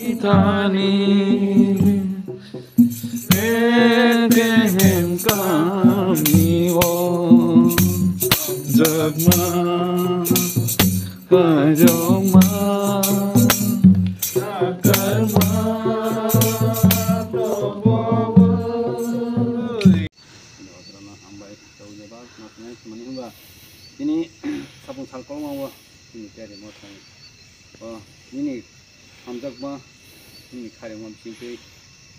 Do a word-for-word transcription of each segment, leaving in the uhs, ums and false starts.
Thani Bethlehem kami o jagma kajoma karma tobo. Hambai tawile ba nasnai mani hwnba tini sapung sal kolma o tini tiyari mo thang o nini hamjakma nini kharima bisingtwi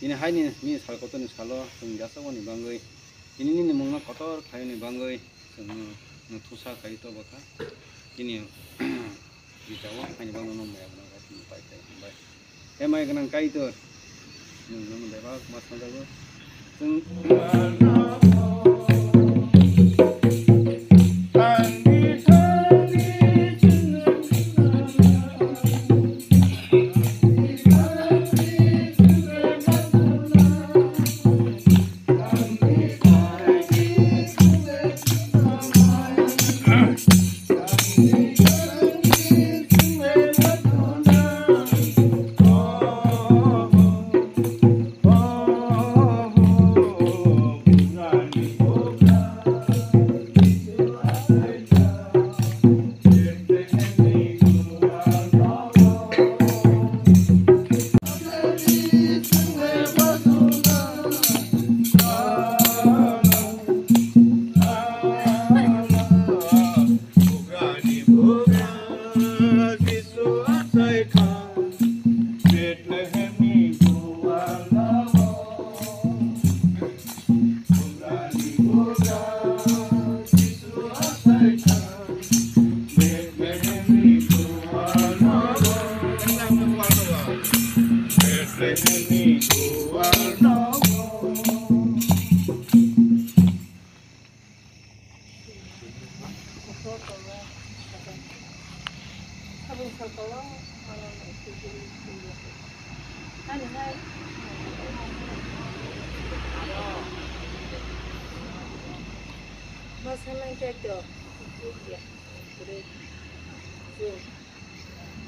tini haini nini sal kotorni salo chwng yasakmani bangwi tini nini mungno kotor khlaimani bangwi chwngno nwng thusa khai tobokha. Tini rijao haini bagwi nwng maya gwnang kha tini pai khai hambai. He maya gwnang Kaitor, nwng nono bebak ma sanjago. Chwng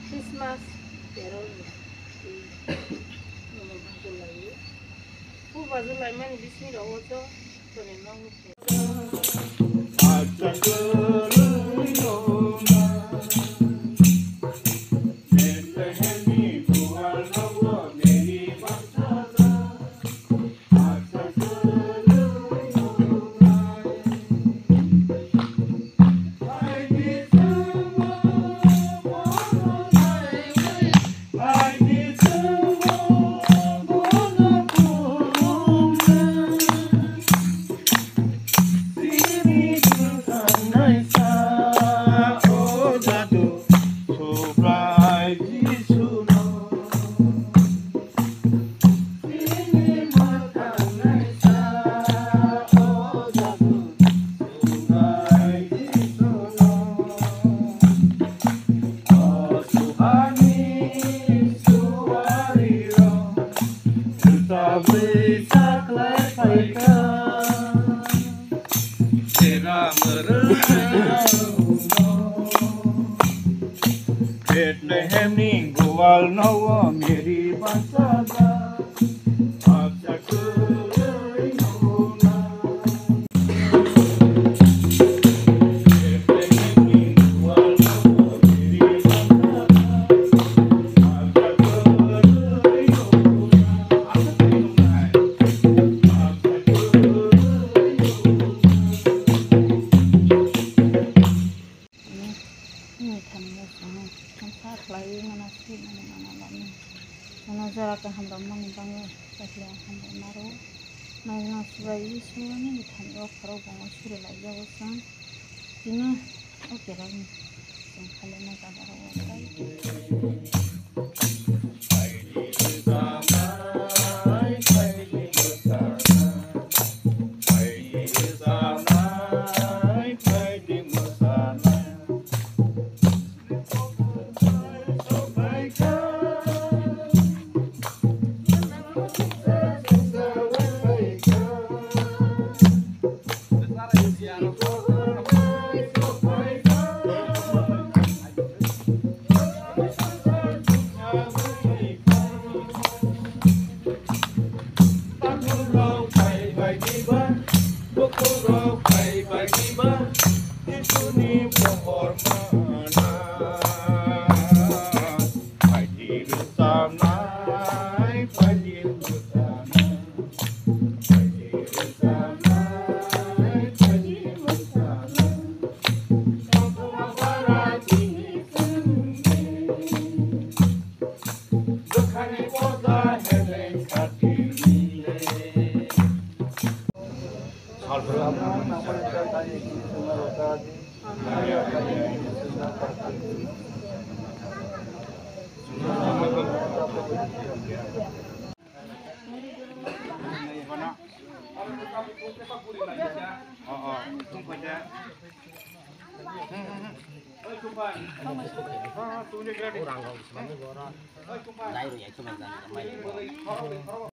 Christmas carol ni twi nono bajulai o. Bo bajulaimani bisingo o jo tongwi mano. Bethlehemni gual nogo Meri bansajak. Ani, ani thani o chwng thamsa khlaiwi mano, swi mano, mano lami. Mano jora kaham rok mani bagwi, kaisa hambai maro. Mano swbai Isorni thani o khorok bongo suri laijago chwng. Tini o keralni chwng khalaima jaga rok o tai. Dai ro ya, cuma jangan main.